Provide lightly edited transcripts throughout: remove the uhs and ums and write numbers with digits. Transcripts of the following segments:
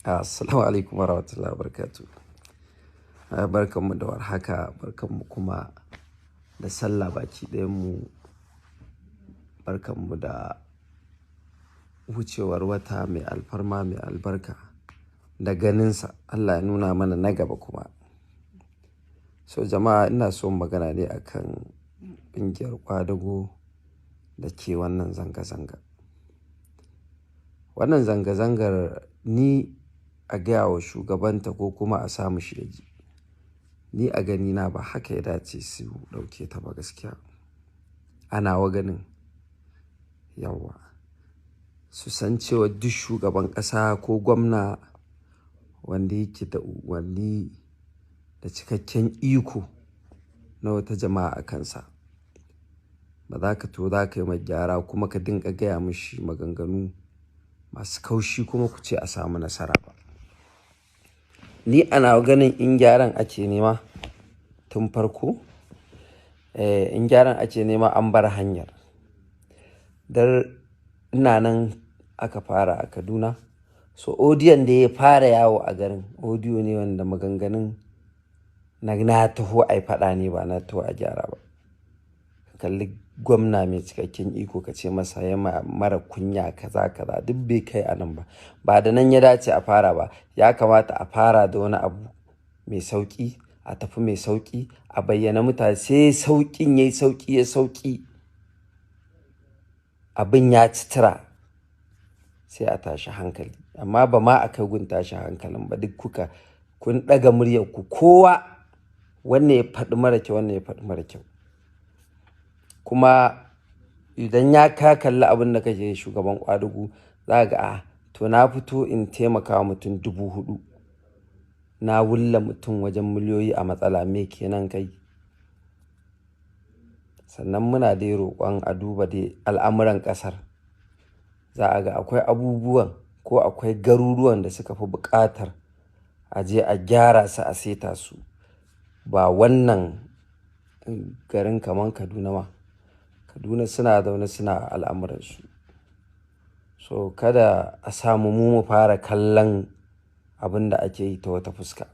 Assalamu alaikum warahmatullahi wabarakatuh. Barkanmu da warhaka, barkanmu kuma da sallah baki ɗayanmu. Barkanmu da wucewar wata mai alfarma, mai albarka da ganinsa. Allah ya nuna mana na gaba kuma. So jama'a, ina so magana ne akan ƙungiyar ƙwadago da ke wannan zanga-zanga. Wannan zanga-zangar, ni a gaya wa shugabanta ko kuma a sa mishi ya ji. Ni a ganina ba haka ya dace su ɗauke ta ba gaskiya. A nawa ganin, yauwa. Su san cewa duk shugaban ƙasa ko gwamna wanda yake da umarni da cikakken iko na wata jama'a a kansa, ba za ka to za ka yi mai gyara kuma ka dinga gaya mashi maganganu masu kaushi kuma ku ce a samu nasara ba. Ni a nawa ganin, in gyaran ake nema tun farko, in gyaran ake nema, an bar hanyar. Dar ina nan aka fara a Kaduna. So audion da ya fara yawo a garin, audio ne wanda maganganun na taho ai faɗa ne, ba na taho a gyara ba. Ka kalli gwamna mai cikakken iko, ka ce masa ya mara kunya, kaza kaza, duk bai kai a nan ba. Ba da nan ya dace a fara ba. Ya kamata a fara da wani abu mai sauƙi, a tafi mai sauƙi, a bayyana mutane sai sauƙin yayi sauƙi ya sauƙi. Abin ya ci tura sai a tashi hankali. Amma ba ma a kai gun tashin hankalin ba, duk kuka kun ɗaga muryarku, kowa wannan ya faɗi mara kyau, wannan ya faɗi mara kyau. Kuma idan ya ka kalli abin da kake shugaban ƙwadago, za ka ga a to na fito in taimaka wa mutum 4,000, na wulla mutum wajen miliyoyi a matsala, me kenan kai? Sannan muna dai roƙon a duba dai al'amuran ƙasar. Za a ga akwai abubuwan ko akwai garuruwan da suka fi buƙatar a je a gyara su, a saita su. Ba wannan garin kamar Kaduna ma. Kaduna suna zaune suna al'amuransu. So kada a samu mu mu fara kallon abin da ake yi ta wata fuska.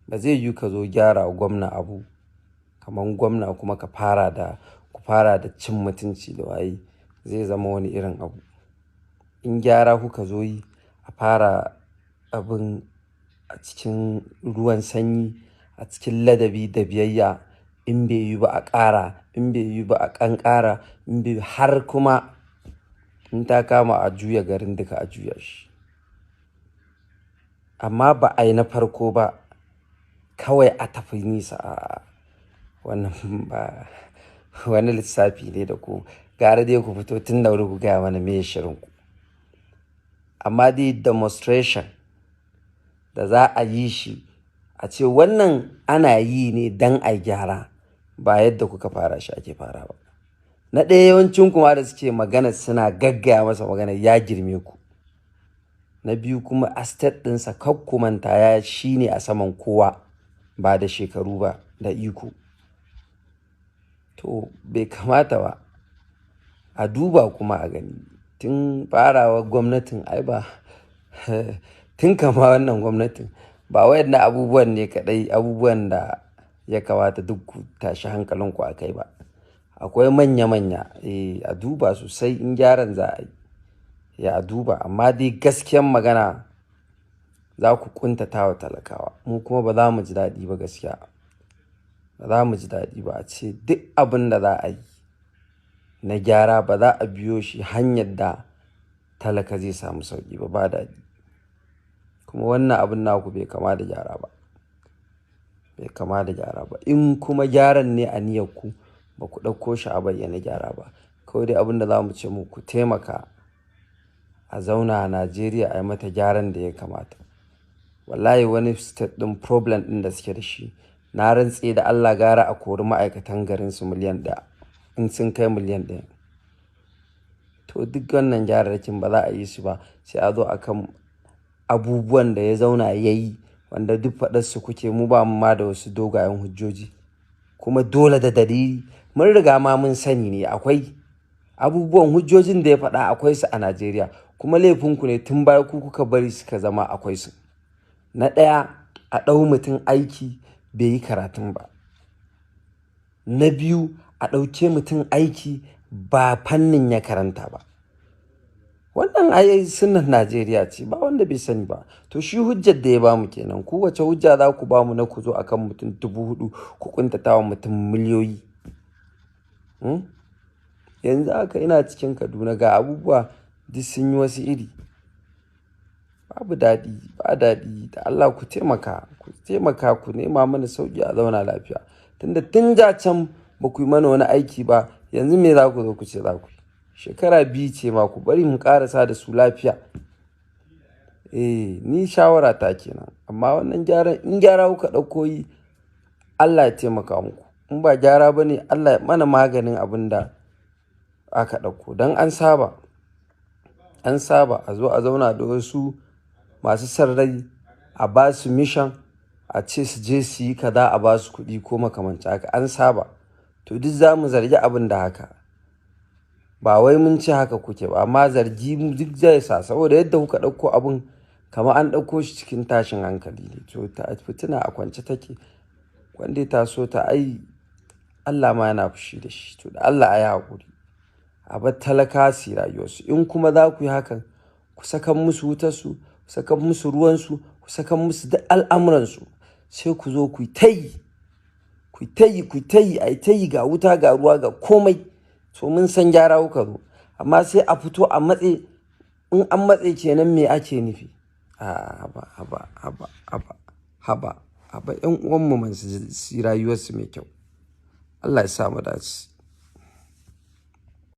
Ba zai yiwu ka zo gyara wa gwamna abu kamar gwamna kuma ka fara da ku fara da cin mutunci da waye, zai zama wani irin abu. In gyara kuka zo yi, a fara abin a cikin ruwan sanyi, a cikin ladabi da biyayya. In bai yiwu ba a ƙara, in bai yiwu ba a ƙanƙara, in bai har kuma in ta kama a juya garin duka, a juya shi. Amma ba a yi na farko ba kawai a tafi nisa, a'a. Wannan ba wani lissafi ne da ku. Gara dai ku fito tun da wuri ku gaya mana meye shirinku. Amma dai demonstration da za a yi shi a ce wannan ana yi ne don a gyara, ba yadda kuka fara shi ake fara ba. Na ɗaya, yawancin kuma da suke magana suna gaggaya masa magana ya girme ku. Na biyu kuma, a state ɗinsa, kar ku manta ya shi ne a saman kowa, ba da shekaru ba, da iko. To bai kamata ba. A duba kuma a gani tun farawar gwamnatin, ai ba tun kama wannan gwamnatin ba, wayannan abubuwan ne kaɗai abubuwan da ya kamata duk ku tashi hankalinku a kai ba. Akwai manya manya, eh, a duba sosai in gyaran za a yi. Ya a duba, amma dai gaskiyan magana za ku ƙuntata wa talakawa. Mu kuma ba za mu ji daɗi ba gaskiya. Ba za mu ji daɗi ba a ce duk abin da za a yi na gyara ba za a biyo shi hanyar da talaka zai samu sauƙi ba, ba daɗi. Kuma wannan abun naku bai kama da gyara ba. Bai kama da gyara ba. In kuma gyaran ne a niyyarku, ba ku ɗauko shi a bayyane gyara ba. Kawai dai abin da za mu ce muku, ku taimaka a zauna a Najeriya a yi mata gyaran da ya kamata. Wallahi wani state ɗin, problem ɗin da suke da shi, na rantse da Allah gara a kori ma'aikatan garinsu 1 miliyan in sun kai 1 miliyan. To duk wannan gyararrakin ba za a yi su ba sai a zo a kan abubuwan da ya zauna ya yi, wanda duk faɗarsu kuke, mu ba mu ma da wasu dogayen hujjoji. Kuma dole da dalili, mun riga ma mun sani ne akwai abubuwan hujjojin da ya faɗa, akwai su a Najeriya. Kuma laifinku ne, tun baya ku kuka bari suka zama akwai su. Na ɗaya, a ɗau mutum aiki bai yi karatun ba. Na biyu, a ɗauke mutum aiki ba fannin ya karanta ba. Wannan ai sunnan Najeriya ce, ba wanda bai sani ba. To shi hujjar da ya bamu kenan. Ku wace hujja za ku bamu na ku zo akan mutum 4,000 ku ƙuntata wa mutum miliyoyi? Hmm? Yanzu haka ina cikin Kaduna, ga abubuwa duk sun yi wasu iri. Babu daɗi, ba daɗi. Da Allah ku taimaka, ku taimaka ku nema mana sauƙi a zauna lafiya. Tunda tun da can ba ku yi mana wani aiki ba, yanzu me za ku zo ku ce za ku yi? Shekara 2 ce ma, ku bari mu ƙarasa da su lafiya. Eh, ni shawara ta kenan. Amma wannan gyaran, in gyara kuka ɗauko yi, Allah ya taimaka muku. In ba gyara ba ne, Allah ya mana maganin abin da aka ɗauko. Don an saba, an saba a zo a zauna da wasu masu son rai, a ba su mission, a ce su je su yi kaza, a ba su kuɗi ko makamancin haka. An saba. To duk za mu zargi abin da haka. Ba wai mun ce haka kuke ba, amma zargi duk zai sa, saboda yadda kuka ɗauko abun kamar an ɗauko shi cikin tashin hankali ne. To ta fitina a kwance take. Wanda ya taso ta ai Allah ma yana fushi da shi. To da Allah a yi haƙuri. A bar talakawa su yi rayuwarsu. In kuma za ku yi hakan, ku sakan musu wutarsu, ku sakan musu ruwansu, ku sakan musu duk al'amuransu. Sai ku zo ku yi tayi, ku yi tayi, ku yi tayi, ai tayi, ga wuta, ga ruwa, ga komai. To mun san gyara kuka zo. Amma sai a fito a matse. In an matse kenan, me ake nufi? A'a, haba, haba, haba, haba, haba, haba, 'yan uwanmu man su yi rayuwarsu mai kyau. Allah ya sa mu dace.